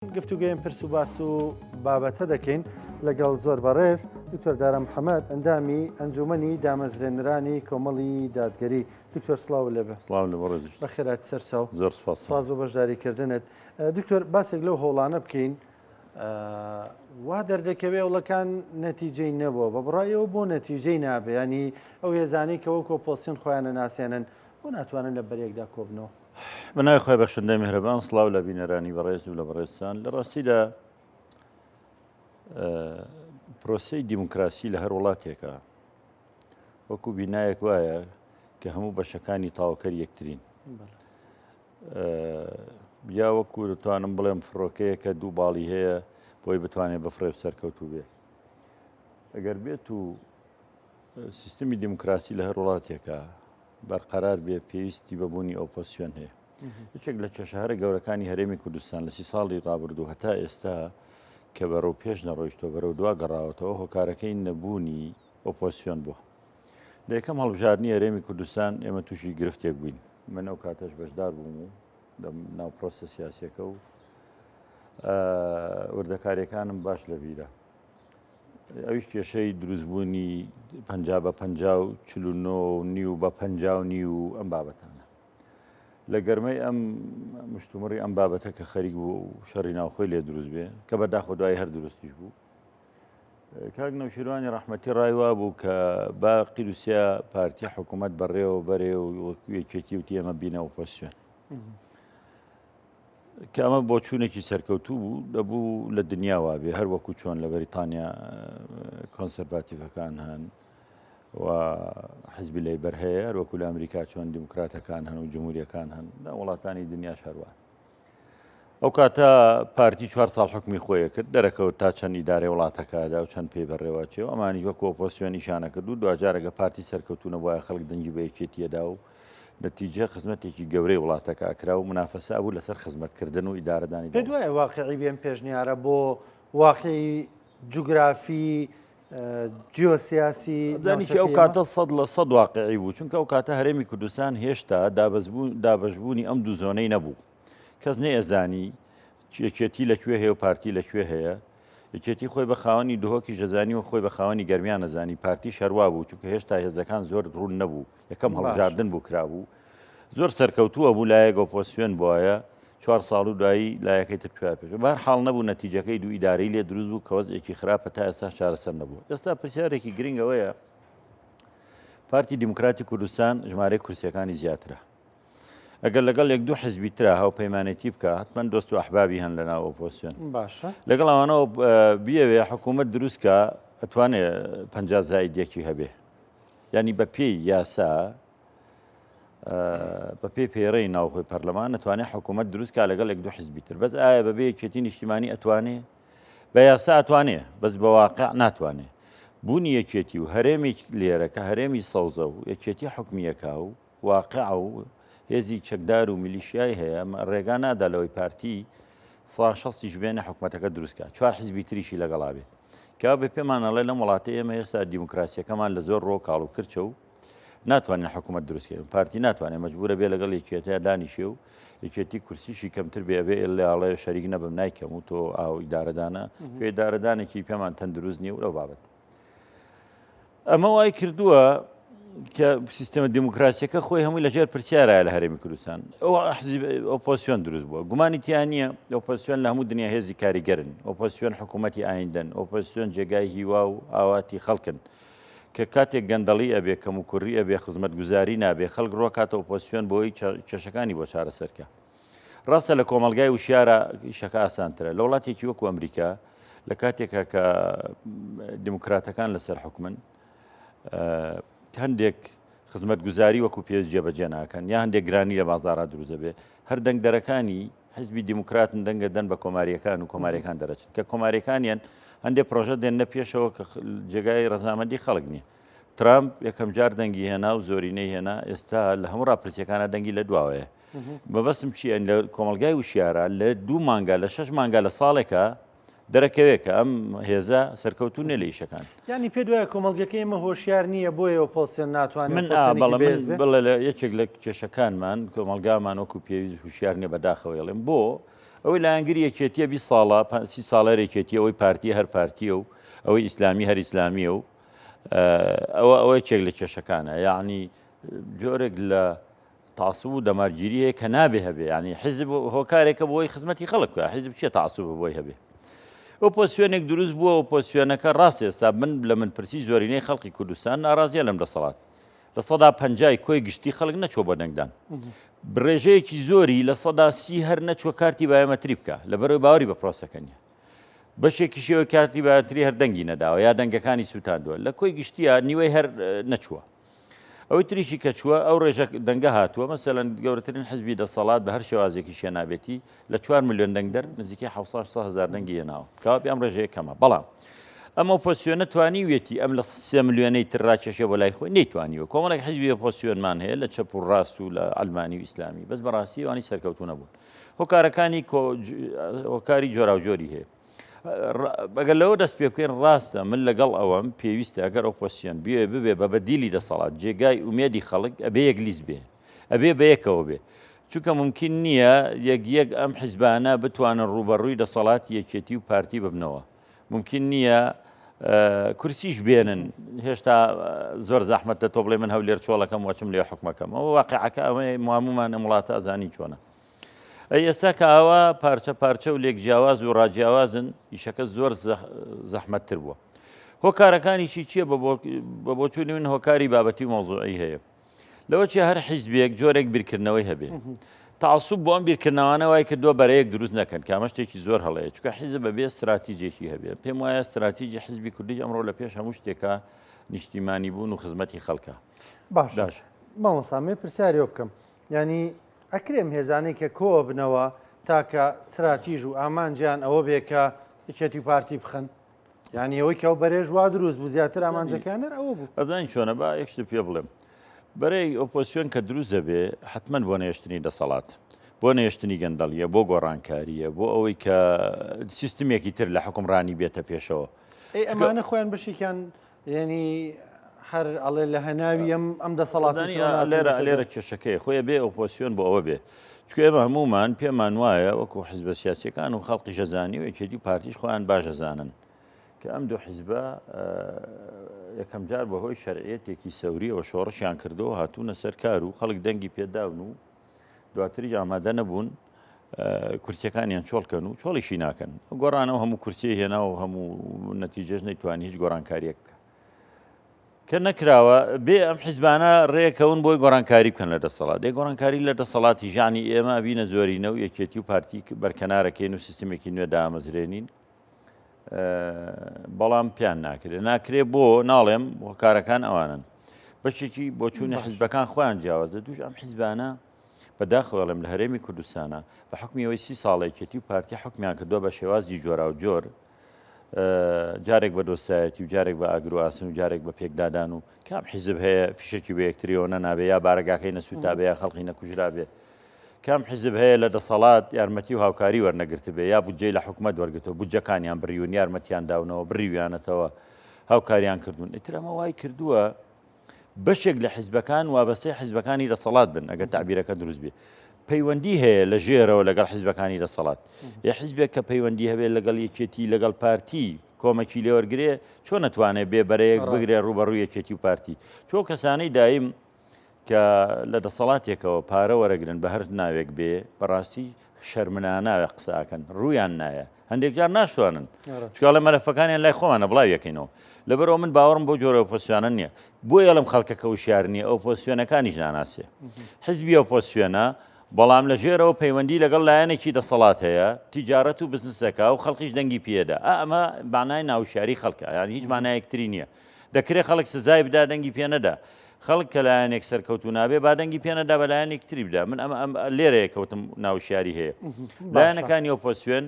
گفتوگۆی ئەم پرس و باس و بابەتە دەکەین لەگەڵ زۆر بەڕێز دکتۆر دارا محەممەد ئەندامی ئەنجومەنی دامەزرێنرانی کۆمەڵی دادگەری. دکتۆر سڵاو لێبێ. سڵاو لە بەڕێز. بەخێرات سەرچاو. زۆر سپاس. سپاس بۆ بەشداریکردنت. دکتۆر باسێک لەو هەوڵانە بکەین وا دەردەکەوێ هەوڵەکان نەتیجەی نەبووە بە بڕایەوە بۆ نەتیجەی نابێ ینی ئەو هێزانەی کە وەکۆ پۆسیۆن خۆیانە ناسێنن بۆ ناتوانن لە بەرێکدا کۆبنەوە. بە ناوی خوای بەخشندەی میهرەبان سڵاو لە بینەرانی بەڕێز و لە بەڕێزتان لە ڕاستیدا پرۆسەی دیموکراسی لە هەر وڵاتێکە وەکو بینایەک وایە کە هەموو بەشەکانی تاوکەر یەکترین یا وەکو دەتوانم بڵێم فڕۆکەیە کە دوو باڵی هەیە بۆی بتوانێت بفڕێ و سەرکەوتوو بێ ئەگەر بێت و سیستمی دیموکراسی لە هەر وڵاتێکە بەرقەرار بێ پێویستی بە بوونی ئۆپۆسیۆن هەیە. یەکێک لە کێشە هەرە گەورەکانی هەرێمی کوردستان لە سی ساڵی ڕابردوو هەتا ئێستا کە بەرەو پێش نەڕۆیشتوە بەرەو دوا گەڕاوەتەوە هۆکارەکەی نەبوونی ئۆپۆسیۆن بووە. لە یەکەم هەڵبژاردنی هەرێمی کوردستان ئێمە تووشی گرفتێک بووین. من ئەو کاتەش بەشدار بووم و لە ناو پرۆسە سیاسیەکە و وردەکاریەکانم باش لەبیرە. ئەویش کێشەی دروستبوونی 50 بە 50 و 49 و نیو بە 50 و نیو و ئەم بابەتانە. لە گەرمەی ئەم مشتومڕی ئەم بابەتە کە خەریک بوو و شەڕی ناوخۆی لێ دروست بێ کە بەداخۆ دوای هەر دروستیش بوو کاک نەوشیروانی ڕەحمەتی ڕای وا بوو کە با قیروسیا پارتی حکوومەت بەڕێوە بەرێ و یەکێتی وتی ئێمە بینە ئۆپۆسیۆن. کە ئەمە بۆچوونێکی سەرکەوتوو بوو، دەبوو لە دنیا وابێ، هەر وەکو چۆن لە بەریتانیا کۆنسەرڤاتیڤەکان هەن و حزبی لەیبەر هەیە، هەر وەکو لە ئەمریکا چۆن دیموکراتەکان هەن و جمهوریەکان هەن، لە وڵاتانی دنیاش هەروان. ئەو کاتە پارتی چوار ساڵ حکومی خۆی کرد، دەرەکەوت تا چەند ئیدارەی وڵاتەکەدا و چەند پێی بەڕێوەچێ و ئەمانیش وەکو ئۆپۆزسیۆن ئیشانە کرد و دواجار ئەگە پارتی سەرکەوتوو نەبوایە خەڵک دەنگی بە یەکێتییەدا و نەتیجە خزمەتێکی گەورەی وڵاتەکە ئەکرا و منافەسە ئەبوو لەسەر خزمەتکردن و ئیدارەدانی پێت دەوڵەت. وایە واقیعی بێ ئەم پێشنیارە بۆ واقیعی جوگرافی جیۆسیاسی زانیشی ناوچەکەی ئەو ئێمە؟ کاتە 100% واقعی بوو چونکە ئەو کاتە هەرێمی کوردستان هێشتا دابەشبوونی ئەم دوو زۆنەی نەبوو کەس نەیەزانی یەکێتی لە کوێ هەیە و پارتی لە کوێ هەیە یەکێتی خۆی بە خاوەنی دهۆکیش دەزانی و خۆی بە خاوەنی گەرمیان دەزانی پارتیش هەروا بوو چونکە هێشتا هێزەکان زۆر ڕوون نەبوو یەکەم هەڵبژاردن بوو کرابوو زۆر سەرکەوتووە بوو لایەک ئۆپۆسیۆن بواە چوار ساڵ و دوایی لایەکەی تر پێ پێش بار حاڵ نەبوو نەتیجەکەی دوو ئیدارەی لێ دروست بوو کە وەزعێکی خراپە تا ئێستا چارەسەر نەبوو ئێستا پرسیارێکی گرنگەوەیە پارتی دیموکراتی کوردستان ژمارەی کورسیەکانی زیاترە ئەگەر لەگەڵ یەک دوو حزبی ترا هاوپەیمانێتی بکە حتمما دۆست و ئەحبابی هەن لە ناو ئۆپۆسیۆن باشە لەگەڵ ئەوانەوە بیەوێ حکوومەت دروستکە ئەتوانێ 50 زاید یەکی هەبێ ینی بە پێی یاسا بە پێی پەیڕەی ناوخۆی پەرلەمان ئەتوانێت حکوومەت دروستکا لەگەڵ یەک دوو حزبی تر بەس ئایا بەبێ یەکێتی نیشتیمانی ئەتوانێ بە یاسا ئەتوانێ بەس بە واقع ناتوانێ بوونی یەکێتی و هەرێمی لێرە کە هەرێمی سەوزە و یەکێتی حکومیەکە و واقع و هێزی چەکدار و میلیشیای هەیە ڕێگا نادا لەوەی پارتی سا شەستیش بێنە حکومەتەکە دروست کا چوار حزبی تریشی لەگەڵا بێ کە بە پێمان ئەڵێ لەم وڵاتە ئێمە ئێستا دیموکراسیەکەمان لە زۆر ڕۆ کاڵ و کرچە و ناتوانین حکوومەت دروستکەین پارتی ناتوانێت مەجبورە بێ لەگەڵ یەکێتە دانیشێ و یەکێتی کورسیشی کەمتر بێ بێ لەڵێ شەریک نەبم نایکەم و تۆ ئاو ئیدارەدانە پێدارەدانێکی پێمان تەندروست نییە و لەو بابەت ئەمە وای کردووە کە سیستەمە دیموکراسیەکە خۆی هەمووی لەژێر پرسیارە لە هەرێمی کوردستان ئەو ئۆپۆسیۆن دروست بووە گومانی تیا نییە ئۆپۆسیۆن لە هەموو دنیا هێزی کاریگەرن ئۆپۆسیۆن حکوومەتی ئایندەن ئۆپۆسیۆن جێگای هیوا و ئاواتی خەڵکن کە کاتێک گەندەڵی ئەبێ کەم و کوڕی ئەبێ خزمەتگوزاری نابێ خەڵک ڕۆکاتە ئۆپۆسیۆن بۆی کێشەکانی بۆ چارەسەرکە ڕاستە لە کۆمەڵگای وشیارە ئیشەکە ئاسانترە لە وڵاتێکی وەکو ئەمریکا لە کاتێکا کە دیموکراتەکان لەسەر حکومن هەندێک خزمەتگوزاری وەکو پێ جێبەجێ ناکەن یا هەندێک گرانی لە بازارا دروست دەبێ هەر دەنگدەرەکانی حزبی دیموکراتن دەنگە دەن بە کۆماریەکان و کۆماریەکان دەرەچن کە کۆماریەکانیان هەندێک پرۆژە دێنە پێشەوە کە جێگای ڕەزامەندی خەڵک نییە ترامپ یەکەم جار دەنگی هێنا و زۆرینەی هێنا ئێستا لە هەموو ڕاپرسیەکانە دەنگی لە دواوەیە مەبەستم چییە لە کۆمەلگای وشیارە لە دوو مانگا لە شەش مانگا لە ساڵێکە دەرەکەوێت کە ئەم هێزە سەرکەوتو نیە لە ئیشەکان. یانی پێت وایە کۆمەڵگەکەی ئێمە هۆشیار نییە بۆیە ئۆپۆزسیۆن ناتوانێت من ئۆپۆزسیۆنێکی بەڵێ من بەهێز بێ؟ بڵێ لە یەکێک لە کێشەکانمان کۆمەڵگامان وەکو پێویست هوشیار نییە بەداخەوە ئەڵێم بۆ؟ ئەوەی لایەنگری یەکێتیە 20 ساڵە 30 ساڵە یەکێتی ئەوەی پارتی هەر پارتیە و ئەوەی ئیسلامی هەر ئیسلامیە و ئەوە ئەوە یەکێک لە کێشەکانە یعنی جۆرێک لە تاسوب و دەمارگیری هەیە کە نابێ هەبێ ینی حیزب هۆکارێکە بۆی خزمەتی خەڵک بکە حیزب چیە تاسوب بۆی هەبێ ئۆپۆسیۆنێک دروست بووە ئۆپۆسیۆنەکە ڕاست ئێستا من لە من پرسی زۆرینەی خەڵکی کوردستان ناڕازیە لەم دەسەڵات 50%ی کۆی گشتی خەڵک نەچوە بۆ دەنگدان بڕێژەیەکی زۆری 30% هەر نەچوە کارتی بایۆمەتری بکە لەبەرەوەی باوەری بە پرۆسەکە نیە بەشێکیشەوە کارتی بایۆمەتری هەر دەنگی نەداوە یا دەنگەکانی سووتاندووە لە کۆی گشتیە نیوەی هەر نەچووە ئەوی تریشی کە چووە ئەو ڕێژە دەنگە هاتووە مەسەلەن گەورەترین حزبی دەسەڵات بە هەر شێوازێکیش هێنابێتی لە 4 میلیۆن دەنگدەر نزیکەی 700 هزار دەنگی هێناوە کەوا پێ ئەم ڕێژەیە کەمە بەڵام ئەم ئۆپۆسیۆنە توانیویەتی ئەم لە سێ ملیۆنەی تر ڕاکێشێ بۆ لای خۆی نەیتوانیوە کۆمەڵێک حزبی ئۆپۆسیۆنمان هەیە لە چەپ و ڕاست و لە عەلمانی و ئیسلامی بەس بەڕاستی ئەوانی سەرکەوتوو نەبوون هۆکارەکانی هۆکاری جۆراوجۆری هەیە ئەگەر لەوە دەست پێ بکەین ڕاستە من لەگەڵ ئەوەم پێویستە ئەگەر ئۆپۆسیۆن بێ ببێ بە بەدیلی دەسەڵات جێگای ئومێدی خەڵک ئەبێ یەک لیست بێ ئەبێ بە یەکەوە بێ چونکە ممکن نییە یەک یەک ئەم حیزبانە بتوانن ڕووبەڕووی دەسەڵاتی یەکێتی و پارتی ببنەوە ممکن نییە کورسیش بێنن هێشتا زۆر زەحمەتە تۆ بڵێ من هەولێر چۆڵەکەم وەچم لێ حکومەکەم ئەوە واقعەکە ئەوەی مامومان ئەم وڵاتە ئەزانی چۆنە ئەی ئێستا کە ئاوا پارچە پارچە و لێک جیاواز و ڕاجیاوازن ئیشەکە زۆر زەحمەتتر بووە. هۆکارەکانیشی چییە بە بۆچوونی من هۆکاری بابەتی و مەوزوعی هەیە. لەوە چی هەر حیزبێک جۆرێک بیرکردنەوەی هەبێ. تعسوب بۆ ئەم بیرکردنەوانە وای کردووە بەرەیەک دروست نەکەن کە ئەمە شتێکی زۆر هەڵەیە چونکە حیزب بەبێ استراتیجێکی هەبێ پێم وایە استراتیجی حیزبی کوردیش ئەمڕۆ لە پێش هەموو شتێکە نیشتیمانی بوون و خزمەتی خەڵکە. باشە مامۆستا من پرسیاری بکەم یانی ئەکرێ ئەم هێزانەی کە کۆئەبنەوە تاکە ستراتیژ و ئامانجیان ئەوە بێ کە یەکێتی و پارتی بخەن؟ یانی ئەوەی کە ئەو بەرێژ وا دروست بوو زیاتر ئامانجەکەیان هەر ئەوە بوو. ئەزانی چۆنە با یەک شتت پێ بڵێم بەرەی ئۆپۆسیۆن کە دروست دەبێ حتمما بۆ نەهێشتنی دەسەڵات بۆ نەهێشتنی گەندەڵیە بۆ گۆڕانکاریە بۆ ئەوەی کە سیستمێکی تر لە حکومڕانی بێتە پێشەوە ئەی ئەمانە خۆیان بەشێکیان یعنی هەر ئەڵێ لە هەناوی ئەم ئەم دەسەڵاتی لێرە لێرە کێشەکەی خۆی بێ ئۆپۆسیۆن بۆ ئەوە بێ چکە ئێمە هەمومان پێمان وایە وەکو حزبە سیاسەکان و خەڵقی ژەزانی و یەکێتی و پارتیش خۆیان باشەزانن کە ئەم دوو حزبە یەکەم جار بەهۆی شەرعەتێکی سەوریەوە شۆڕشیان کردو هاتوونە سەر کار و خەڵک دەنگی پێداون و دواتریش ئامادە نەبوون کورسیەکانیان چۆڵکەن و چۆڵیشی ناکەن گۆڕانەوە هەموو کورسی هێنا و هەموو نەتیجەش نەیتوانی هیچ گۆڕانکاریەک بکە کە نەکراوە بێ ئەم حیزبانە ڕێکەون بۆی گۆڕانکاری بکەن لە دەسەڵات دێ گۆڕانکاری لە دەسەڵاتی ژانی ئێمە بینە زۆرینە و یەکێتی و پارتی بەرکەنارەکەین و سیستمێکی نوێ دامەزرێنین بەڵام پیان ناکرێت ناکرێ بۆ ناڵێم هۆکارەکان ئەوانن بەشێکی بۆچوونی حیزبەکان خۆیان جیاوازە دووش ئەم حیزبانە بەداخەوەڵێم لە هەرێمی کوردستانە بە حکمی ئەوەی سی ساڵێکێتی و پارتی حکمیان کردووە بە شێوازی جۆرا و جۆر جارێک بە دۆستایەتی و جارێک بە ئاگر و ئاسن و جارێک بە پێکدادان و کام حیزب هەیە فیشەکی بە یەکتریەوە نەنابێ یا بارەگاکەی نەسووتابێ یا خەڵقی نەکوژرابێ کام حیزب هەیە لە دەسەڵات یارمەتی و هاوکاری وەرنەگرتبێ یا بودجەی لە حکومەت وەرگرتووە بودجەکانیان بڕیون یارمەتیان داونەوە بڕیویانەتەوە هاوکاریان کردوون ئیتر ئەمە وای کردووە بەشێک لە حیزبەکان وابەستەی حیزبەکانی دەسەڵات بن ئەگەر تعبیرەکە دروست بێ پەیوەندی هەیە لە ژێرەوە لەگەڵ حیزبەکانی دەسەڵات یە حیزبێک کە پەیوەندی هەبێت لەگەڵ یەکێتی لەگەڵ پارتی کۆمەکی لێوەرگێ چۆن نەتوانێت بێ بەرەیەک بگرێ ڕوبەڕوو یەکێتی و پارتی چۆ کەسانەی دایم کە لە دەسەڵاتێکەوە پارە وەرەگرن بە هەر ناوێک بێ بەڕاستی شەرمنانە قسە ئەکەن ڕوویان نایە هەندێک جار ناشتوانن چکاڵە مەلەفەکانیان لای خۆمانە بڵاویەکەینەوە لەبەرەوە من باوەڕم بۆ جۆرە ئۆپۆسیۆنە نییە بۆ ئێڵم خەڵکەکە وشیار نییە ئۆپۆسیۆنەکانیش ناناسێ حزبی ئۆپۆسیۆنە بەڵام لە ژێرەوە پەیوەندی لەگەڵ لایەنێکی دەسەڵات هەیە تیجارەت و بزنسەکە و خەڵکیش دەنگی پێدا ئەمە مانای ناوشیاری خەڵکە یان هیچ مانایەکتری نییە دەکرێت خەڵک سزای بدا دەنگی پێ نەدا خەڵک کە لایەنێک سەرکەوتوو نابێ با دەنگی پێ نەدا بە لایەنێک تری بدا من ئەم ئەم لێرەیە کەوتم ناوشیاری هەیە لایەنەکانی ئۆپۆسیۆن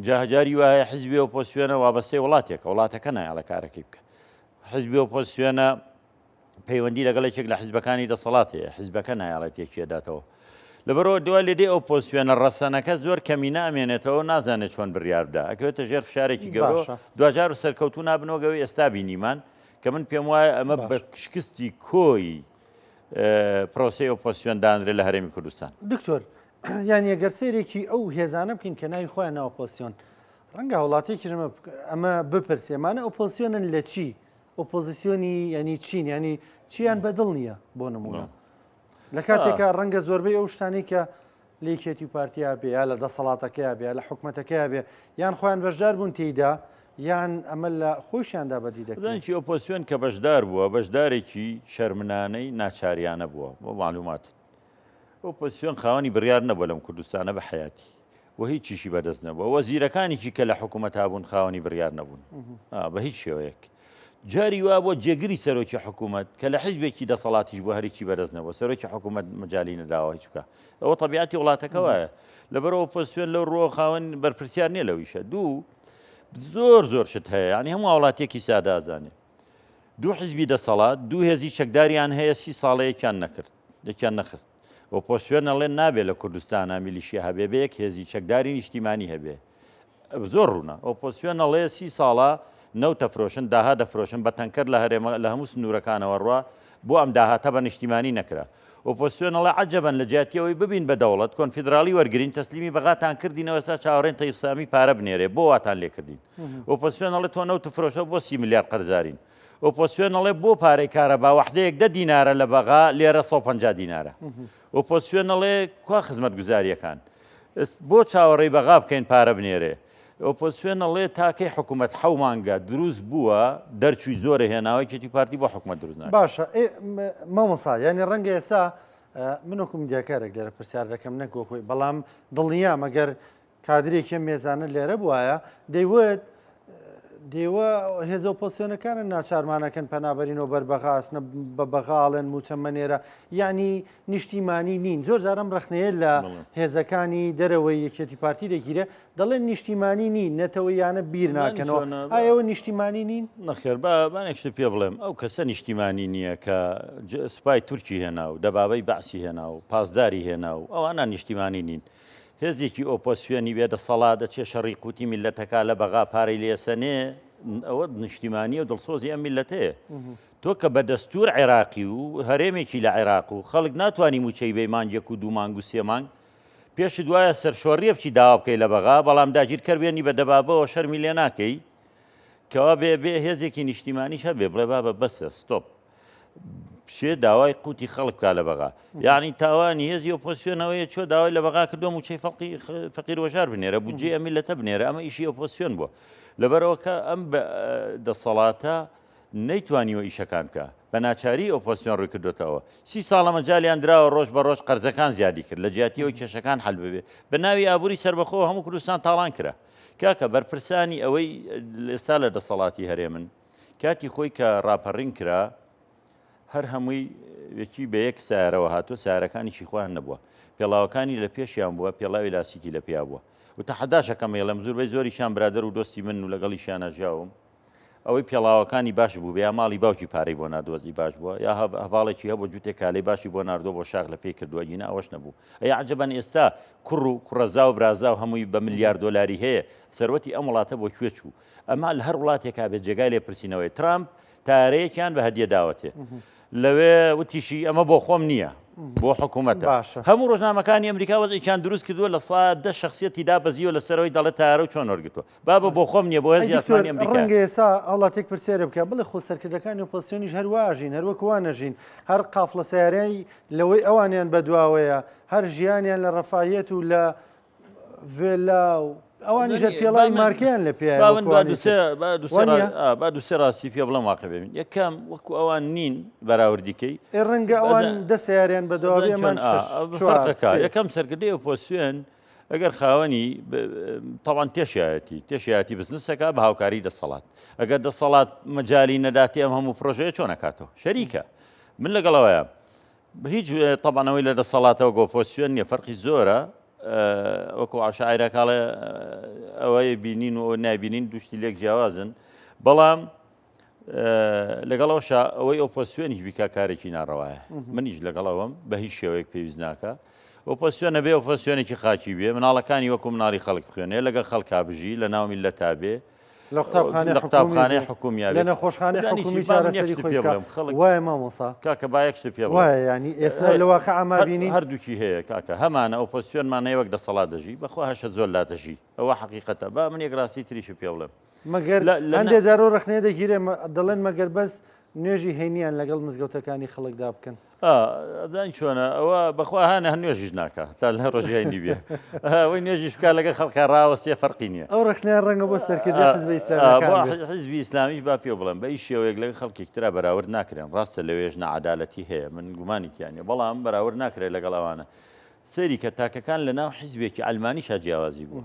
جاهجاری وایە حزبی ئۆپۆسیۆنە وابەستەی وڵاتێکە وڵاتەکە نایەڵە کارەکەی بکە حزبی ئۆپۆسیۆنە پەیوەندی لەگەڵ یەکێک لە حزبەکانی دەسەڵات هەیە حزبەکە نایەڵێت یەکێداتەوە لەبەرەوە دوای لێدێ ئۆپۆسیۆنە ڕەسەنەکە زۆر کەمی نامێنێتەوە نازانێت چۆن بڕیار بدا ئەکەوێتە ژێر فشارێکی گەورە دواجار و سەرکەوتوو نابنەوە گەوەی ئێستا بینیمان کە من پێم وایە ئەمە بە شکستی کۆی پرۆسەی ئۆپۆسیۆن دانرێت لە هەرێمی کوردستان. دکتۆر. یانی گەر سەیرێکی ئەو هێزانە بکەین کە ناوی خۆیان ناوە ئۆپۆزسیۆن ڕەنگە هاوڵاتیەکیش ئەمە بپرسێ مانە ئۆپۆزسیۆنن لە چی ئۆپۆزیسیۆنی ینی چین ینی چیان بەدڵ نییە بۆ نمونە لە کاتێکا ڕەنگە زۆربەی ئەو شتانی کە لە یەکێتی و پارتیا بێ یا لە دەسەڵاتەکەیا بێ لە حکومەتەکەیا بێ یان خۆیان بەشدار بوون تێیدا یان ئەمە لە خۆشیاندا بەدی دەکرێت. زانکی ئۆپۆزسیۆن کە بەشدار بووە بەشدارێکی شەرمنانەی ناچاریانە بووە بۆ معلوماتت ئۆپۆزسیۆن خاوەنی بڕیار نەبووە لەم کوردستانە بە حەیاتی و هیچیشی بەدەست نەبووە وەزیرەکانیشی کە لە حکوومەتا بوون خاوەنی بڕیار نەبوون بە هیچ شێوەیەک جاری وا بۆ جێگری سەرۆکی حکوومەت کە لە حیزبێکی دەسەڵاتیش بۆ هەرێکی بەدەست نەبووە سەرۆکی حکوومەت مەجالی نەداوە هیچ بکە ئەوە تەبیعەتی وڵاتەکە وایە لەبەرەوە ئۆپۆزسیۆن لەو ڕووە خاوەن بەرپرسیار نییە لەو ئیشە دوو زۆر زۆر شت هەیە یعنی هەموو هاوڵاتیەکی سادازانێ دوو حزبی دەسەڵات دوو هێزی چەکداریان هەیە سی ساڵە یەکیان نەکرد یەکیان نەخست ئۆپۆسیۆن ئەڵێن نابێ لە کوردستانا میلیشیا هەبێ بێ یەک هێزی چەکداری نیشتیمانی هەبێ زۆر ڕوونە ئۆپۆسیۆن ئەڵێ سی ساڵە نەوت دەفرۆشن داها دەفرۆشن بە تەنکەر لە هەرێمە لە هەموو سنوورەکانەوە ڕوا بۆ ئەم داهاتە بە نیشتیمانی نەکرا ئۆپۆسیۆن ئەڵێ عەجەبەن لە جیاتی ئەوەی ببین بە دەوڵەت کۆنفیدراڵی وەرگرین تەسلیمی بەغاتان کردینەوە ئێستا چاوەڕێن تەیف سامی پارە بنێرێ بۆ واتان لێ کردین ئۆپۆسیۆن ئەڵێ تۆ نەوت فرۆشە بۆ سی ملیار قەرزارین ئۆپۆسیۆن ئەڵێ بۆ پارەی کارەبا وەحدەیەک دە دینارە لە بەغا لێرە 150 دینارە ئۆپۆسیۆن ئەڵێ کوا خزمەتگوزاریەکان بۆ چاوەڕێی بەغا بکەین پارە بنێرێ ئۆپۆسیۆن ئەڵێ تاکەی حکوومەت حەو مانگە دروست بووە دەرچووی زۆرە هێناوە یەکێتی پارتی بۆ حکوومەت دروست ناکات. باشە مامۆسا یعنی ڕەنگە ئێستا من وەکو میدیاکارێک لێرە پرسیار دەکەم نەک وەکوی بەڵام دڵنیام ئەگەر کادرێکی ئەم مێزانە لێرە بوایە دەیوت دێوە هێزە ئۆپۆزسیۆنەکانن ناچارمانەکەن پەنابەرینەوە بەر بەغا ئەچنە بە بەغاڵێن موچە مەنێرە یعنی نیشتیمانی نین زۆر جارم ڕخنەیە لە هێزەکانی دەرەوەی یەکێتی پارتی دەگیرێ دەڵێن نیشتیمانی نین نەتەوەیانە بیر ناکەنەوە ئایەوە نیشتیمانی نین؟ نەخێر با بانێک شت پێ بڵێم ئەو کەسە نیشتیمانی نییە کە سوپای تورکی هێنا و دەبابەی بەعسی هێنا و پاسداری هێنا و ئەوانە نیشتیمانی نین هێزێکی ئۆپۆسیۆنی بێ دەسەڵات دەچێ شەڕی قوتی میللەتەکا لە بەغا پارەی لێسەنێ ئەوە نیشتیمانیە و دڵسۆزی ئەم میللەتەیە تۆ کە بە دەستور عێراقی و هەرێمێکی لە عێراق و خەڵک ناتوانانی موچەی بەی مانگێک و دوو مانگ و سێ مانگ پێشت وایە سەرشۆڕیە بچی داوا بکەی لە بەغا بەڵام داگیرکەر بێنی بە دەبابەوە شەرمی لێ ناکەی کەوا بێ بێ هێزێکی نیشتیمانیش هەبێ بڵێ بابە بەسە ستۆپ بچێ داوای قوتی خەڵک بکا لە بەغا یعنی تاوانی هێزی ئۆپۆسیۆنەوەیە چۆ داوای لە بەغا کردووە موچەی فەقی فەقیر وەژار بنێرە بودجەی ئەم میللەتە بنێرە ئەمە ئیشی ئۆپۆسیۆن بووە لەبەرەوە کە ئەم دەسەڵاتە نەیتوانیوە ئیشەکان بکە بە ناچاری ئۆپۆسیۆن ڕووی کردوێتەوە سی ساڵە مەجالیان دراوە ڕۆژ بە ڕۆژ قەرزەکان زیادی کرد لە جیاتیەوەی کێشەکان حل ببێ بە ناوی ئابووری سربەخۆ هەموو کوردستان تاڵان کرا کاکە بەرپرسانی ئەوەی ئێستا لە دەسەڵاتی هەرێمن کاتی خۆی کە ڕاپەڕین کرا هەر هەمووی یەکی بە یەک سیارەوە هاتووە سیارەکانیشی خۆیان نەبووە پێڵاوەکانی لە پێشیان بووە پێڵاوی لاسیکی لە پیا بووە و تەحەداشەکەم ئەڵێم زۆربەی زۆریشیان برادەر و دۆستی من و لەگەڵیشیانە ژیاوم ئەوەی پێڵاوەکانی باش بوو یا ماڵی باوکی پارەی بۆ ناردوەزی باش بووە یا هەواڵێکی هەبوو جوتێک کالەی باشی بۆ ناردووە بۆ شاخ لە پێی کردووە گینا ئەوەش نەبوو ئەی عجبەن ئێستا کوڕ و کوڕەزا و برازا و هەمووی بە ملیار دۆلاری هەیە سەروەتی ئەم وڵاتە بۆ کوێ چوو ئەمە لە هەر وڵاتێکا بێت جێگای لێپرسینەوەی ترامپ تارەیەکیان بە هەدیە داوەتێ لەوێ وتیشی ئەمە بۆ خۆم نییە بۆ حکوومەتە هەموو ڕۆژنامەکانی ئەمریکا وەزێکیان دروست کردووە لە سا دە شخصیەتی دابەزیوە لەسەرەوەی دەڵێت تارە و چۆن وەرگتووە بابە بۆ خۆم نییە بۆ هێزی ئاسمانی ئەمریکا ڕەنگە ئێستا هاوڵاتیەک پرسیارێ بکە بڵێ خۆ سەرکردەکانی ئۆپۆزسیۆنیش هەر واژین هەر وەک وا نەژین هەر قافڵە سیارەی لەوەی ئەوانیان بەدواوەیە هەر ژیانیان لە ڕەفاهیەت و لە ڤێلا و ئەوانیش هەر پێڵاوی مارکەیان لە پێیە با من با دوسێ با دوسێ با دوسێ ڕاستی پێ بڵێم واقع بێن یەکەم وەکو ئەوان نین بەراوردیکەی ئێ ڕەنگە ئەوان دە سیاریان بەدوا بێ ئەمان فەرقەکە یەکەم سەرکردەی ئۆپۆزسیۆن ئەگەر خاوەنی تاوان تێشایەتی تێشایەتی بزنسەکە بە هاوکاری دەسەڵات ئەگەر دەسەڵات مەجای نەداتی ئەم هەموو پرۆژەیە چۆن نەکاتەوە شەریکە من لەگەڵەوەیە هیچ تەبعەن ئەوەی لە دەسەڵاتەوە ئۆپۆزسیۆن نییە فەرقی زۆرە وەکو عشاعرەکاڵێ ئەوەی بینین و نابینین دوشتی لێک جیاوازن بەڵام لەگەڵەوەشا ئەوەی ئۆپۆزسیۆنیش بیکا کارێکی ناڕەوایە منیش لەگەڵەوەم بە هیچ شێوەیەک پێویست ناکە ئۆپۆزسیۆن نەبێ ئۆپۆزسیۆنێکی خاکی بێ مناڵەکانی وەکو مناڵی خەڵک بخوێنێ لەگەڵ خەڵکا بژی لە ناو میللەتا بێ. لە قوتابخانەی لە قوتابخانەی حکومی حکومییا لە بێت. نەخۆشخانەی یانی چی؟ حکومی با من یەک چارەسەری شت خۆی پێ بکا بڵێم خەڵک وایە مامۆستا کاکە با یەک شت پێ بڵێم وایە یانی ئێستا هەر لە واقعا ما هەر بینین هەردووکی هەیە کاکە هەمانە ئۆپۆزسیۆنمان هەیە وەک دەسەڵات دەژی بەخوا هەشە زۆر لا دەژی ئەوە حەقیقەتە با من یەک ڕاستی تریشت پێ بڵێم مەگەر لە لە هەندێ جار ئەو ڕەخنەیە دەگیرێ دەڵێن مەگەر بەس نوێژی هەینیان لەگەڵ مزگەوتەکانی خەڵکدا بکەن. ئەزانی چۆنە ئەوە بەخوا هەنە هەر نوێژیش ناکا تا لە ڕۆژی هەینی بێ ئەوەی نوێژیش بکا لەگەڵ خەڵکا ڕاوەستێ فەرقی نییە. ئەو ڕەخنەیە ڕەنگە بۆ سەرکردەی حزبە ئیسلامیەکان بێت. حزبی ئیسلامیش با پێ بڵێم بە هیچ شێوەیەک لەگەڵ خەڵکێکی ترا بەراورد ناکرێن ڕاستە لەوێش ناعەدالەتی هەیە من گومانی تیا نییە بەڵام بەراورد ناکرێت لەگەڵ ئەوانە سەیری کە تاکەکان لەناو حزبێکی عەلمانیشا جیاوازی بوو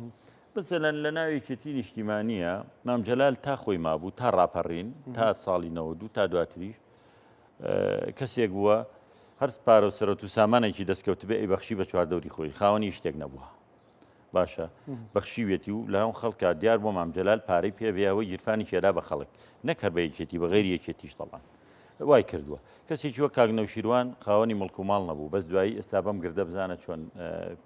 مەسەلەن لە ناو یەکێتی نیشتیمانییە مام جەلال تا خۆی مابوو تا ڕاپەڕین تا ساڵی 92 تا دواتریش کەسێک بووە هەر پارە و سەرەت و سامانێکی دەستکەوتبێ ئەی بەخشی بە چواردەوری خۆی خاوەنی شتێک نەبووە باشە بەخشیوێتی و لە هەم خەڵکە دیار بۆ مام جەلال پارەی پێ بێ ئەوەی گیرفانی کێدا بە خەڵک نەک هەر بە یەکێتی بە غەیری یەکێتیش تەبعەن وای کردووە. کەسێکی وەک کاک نەوشیروان خاوەنی مڵک و ماڵ نەبوو، بەس دوایی ئێستا بەم گردە بزانە چۆن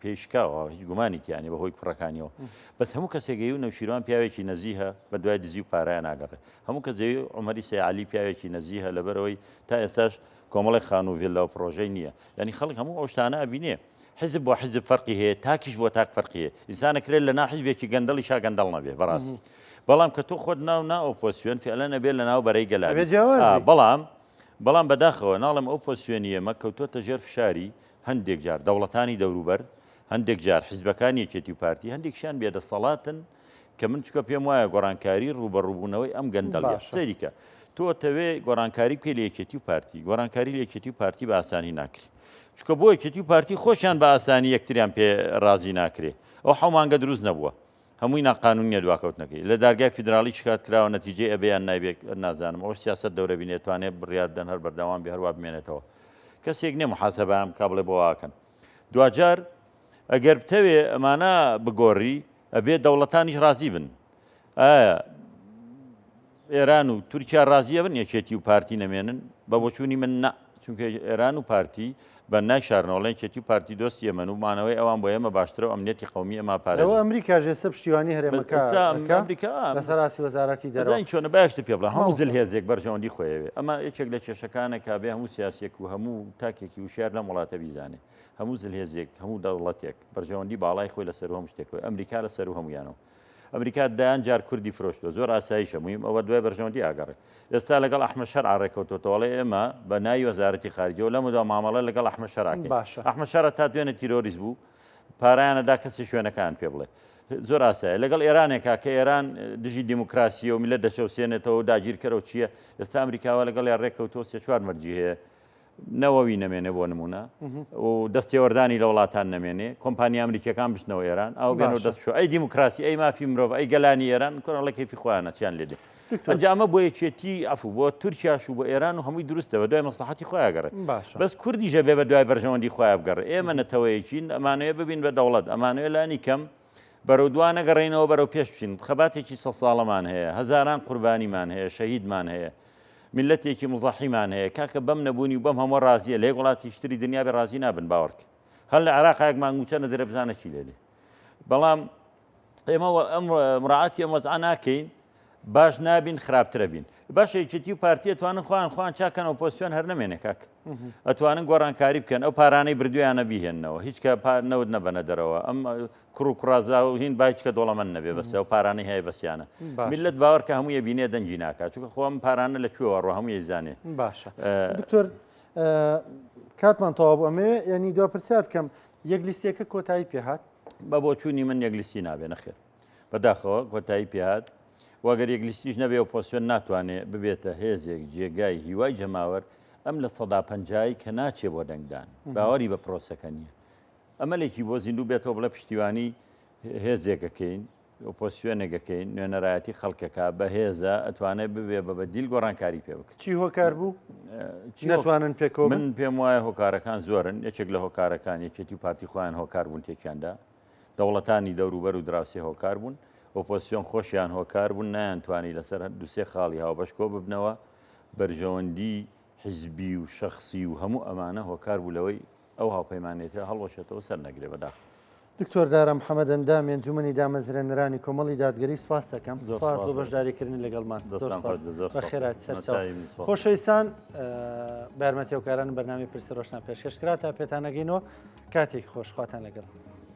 پێی شکاوە، هیچ گومانی تیا نیە بەهۆی کوڕەکانیەوە. بەس هەموو کەسێک ئەیوو نەوشیروان پیاوێکی نەزیهە بە دوای دزی و پارەیا ناگەڕێ. هەموو کەس ئەیوو عومەری سەی عەلی پیاوێکی نەزیهە لەبەرئەوەی تا ئێستاش کۆمەڵێک خانوو و ڤێللا و پڕۆژەی نیە. یانی خەڵک هەموو ئەو شتانە ئەبینێ. حیزب بۆ حیزب فەرقی هەیە، تاکیش بۆ تاک فەرقی هەیە. ئینسان ئەکرێت لە ناو حیزبێکی گەندەڵیشا گەندەڵ نەبێ بەڕاستی. بەڵام کە تۆ خۆت ناو نا ئۆپۆسیۆن فعلەن ئەبێ لە ناو بەرەی گەلا ئەبێ بی. جیاواز ئا بی. بەڵام بەڵام بەداخەوە ناڵێم ئەو پۆسیۆنی ئێمە کەوتۆتە ژێر فشاری هەندێک جار دەوڵەتانی دەوروبەر، هەندێک جار حیزبەکانی یەکێتی و پارتی، هەندێکیشیان بێدەسەڵاتن کە من چونکە پێم وایە گۆڕانکاری ڕووبەڕووبوونەوەی ئەم گەندەڵیە. باشە. سەیری کە تۆ ئەتەوێ گۆڕانکاری بکەی لە یەکێتی و پارتی، گۆڕانکاری لە یەکێتی و پارتی بە ئاسانی ناکرێ. چونکە بۆ یەکێتی و پارتی خۆشیان بە ئاسانی یەکتریان پێ ڕازی ناکرێ. ئەو حەو مانگە دروست نەبووە. هەمووی ناقانونیە دواکەوتنەکەی لە دارگای فیدراڵی شکات کراوە نەتیجەی ئەبێ یان نایبێ نازانم ئەوەش سیاسەت دەورە بینێ توانێ بڕیار بدەن هەر بەردەوام بێ هەروا بمێنێتەوە کەسێک نیە محاسبەیان بکا بڵێ بۆ واکەن دواجار ئەگەر بتەوێ ئەمانە بگۆڕی ئەبێ دەوڵەتانیش ڕازی بن ئایا ئێران و تورکیا ڕازیە بن یەکێتی و پارتی نەمێنن؟ بە بۆچوونی من نا، چونکە ئێران و پارتی بە نایشارنەوە ئەڵێن یەکێتی و پارتی دۆستی ئێمەن و مانەوەی ئەوان بۆ ئێمە باشترە و ئەمنیەتی قەومی ئێمە لەوە ئەپارێزن. ئەمریکاش ئێستا پشتیوانی هەرێمەکە ئێستا ئەکا ئەمریکا لەسەر ئاستی وەزارەتی دەرەوە. ئەزانی چۆنە با یەک شتت پێ بڵێم هەموو مامۆستا. زلهێزێک بەرژەوەندی خۆی ئەوێ ئەمە یەکێک لە کێشەکانە کە ئەبێ هەموو سیاسیەک و هەموو تاکێکی وشیار لەم وڵاتە بیزانێ هەموو زلهێزێک هەموو دەوڵەتێک بەرژەوەندی باڵای خۆی لە سەروو هەموو شتێکەوە ئەمریکا لە سەروو هەموویانەوە ئەمریکا دەیان جار کوردی فرۆشتوە زۆر ئاساییشە موهیم ئەوە دوای بەرژەوەندی ئاگەڕێ ئێستا لەگەڵ ئەحمەد شەرع ڕێکەوتۆتەوە ئەڵێ ئێمە بە ناوی وەزارەتی خارجەوە لەمەودوا مامەڵە لەگەڵ ئەحمەد شەرع ئەکەین باشە. ئەحمەد شەرع تا دوێنێ تیرۆریست بوو پارەیانە دا کەسی شوێنەکان پێ بڵێ زۆر ئاسایە لەگەڵ ئێرانێکا کە ئێران دژی دیموکراسیە و میلەت دەچەوسێنێتەوە و داگیرکەرە و چییە ئێستا ئەمریکاوە لەگەڵیان ڕێککەوتووە سێ چوار مەرجی هەیە نەوەوی نەمێنێ بۆ نمونە و دەستێوەردانی لە وڵاتان نەمێنێ کۆمپانیا ئەمریکیەکان بچنەوە ئێران ئەو بێنەوە دەست بشۆ ئەی دیموکراسی ئەی مافی مرۆڤ ئەی گەلانی ئێران کۆنەڵە کەیفی خۆیانە چیان لێ دێ ئەنجا ئەمە بۆ یەکێتی عەفو بۆ تورکیاش و بۆ ئێران و هەمووی دروستە بە دوای مەسڵەحەتی خۆیان گەڕێ بەس کوردیشە بێ بە دوای بەرژەوەندی خۆیان بگەڕێ ئێمە نەتەوەیەکین ئەمانەوێ ببین بە دەوڵەت ئەمانەوێ لانی کەم بەرەو دوا نەگەڕێینەوە بەرەو پێش بچین خەباتێکی سە ساڵەمان هەیە هەزاران قوربانیمان هەیە شەهیدمان هەیە میللەتێکی مزەحیمان هەیە کاکە بەم نەبوونی و بەم هەمووە ڕازیە لە یەک وڵاتیش تری دنیا بێ ڕازی نابن باوەڕکە هەر لە عێراق یەک مانگ مووچە نەدرێ بزانە چی لێ دێ بەڵام ئێمە ئەم مراعاتی ئەم وەزعە ناکەین باش نابین خراپترە بین باشە یەکێتی و پارتی ئەتوانن خۆیان خۆیان چاکەن ئۆپۆزسیۆن هەر نەمێنێ کاک ئەتوانن گۆڕانکاری بکەن ئەو پارانەی بردویانە بیهێننەوە هیچ کە نەوت نەبەنە دەرەوە ئەم کوڕ و کوڕازا و هین با هیچ کە دەوڵەمەند نەبێ بەسە ئەو پارانەی هەیە بەسیانە میللەت باوەڕ کە هەمووی بینێ دەنگی ناکات چونکە خۆ ئەم پارانە لە کوێوە ڕۆ هەمووی زانێ باشە دکتۆر کاتمان تەواو بوو ئەمەوێ یعنی دوا پرسیار بکەم یەک لیستێکە کۆتایی پێهات بە بۆچوونی من یەک لیستی نابێ نەخێر بەداخەوە کۆتایی پێهات و گەر یەک لیستیش نەبێ ئۆپۆزسیۆن ناتوانێ ببێتە هێزێک جێگای هیوای جەماوەر ئەم 50%ی کە ناچێ بۆ دەنگدان باوەری بە پرۆسەکە نییە ئەمەلێکی بۆ زیندوو بێتەوە بڵێ پشتیوانی هێزێک ئەکەین، ئۆپۆزسیۆنێک ئەکەین، نوێنەرایەتی خەڵکەکە، بەهێزە، ئەتوانێت ببێ بە بەدیل گۆڕانکاری پێ بکرێت. چی هۆکار بوو نەتوانن پێکەوە بن؟ من پێم وایە هۆکارەکان زۆرن، یەکێک لە هۆکارەکان یەکێتی و پارتی خۆیان هۆکار بوون تێکیاندا، دەوڵەتانی دەوروبەر و دراوسێ هۆکار بوون، ئۆپۆزسیۆن خۆشیان هۆکار بوون نەیانتوانی لەسەر دوو سێ خاڵی هاوبەش کۆ ببنەوە، بەرژەوەندی حیزبی و شەخسی و هەموو ئەمانە هۆکار بوو لەوەی ئەو هاوپەیمانێتیە هەڵوەشێتەوە سەر نەگرێ بەداخەوە. دکتۆر دارا محەمەد ئەندامی ئەنجومەنی دامەزرێنەرانی کۆمەڵی دادگەری سپاس دەکەم سپاس بۆ بەشداریکردنی لەگەڵمان بەخێرات سەرچاو خۆشەویستان بە یارمەتی هاوکاران بەرنامەی پرسی ڕۆشنا پێشکەش کرا تا پێتانەگەینەوە کاتێکی خۆش خواتان لەگەڵ.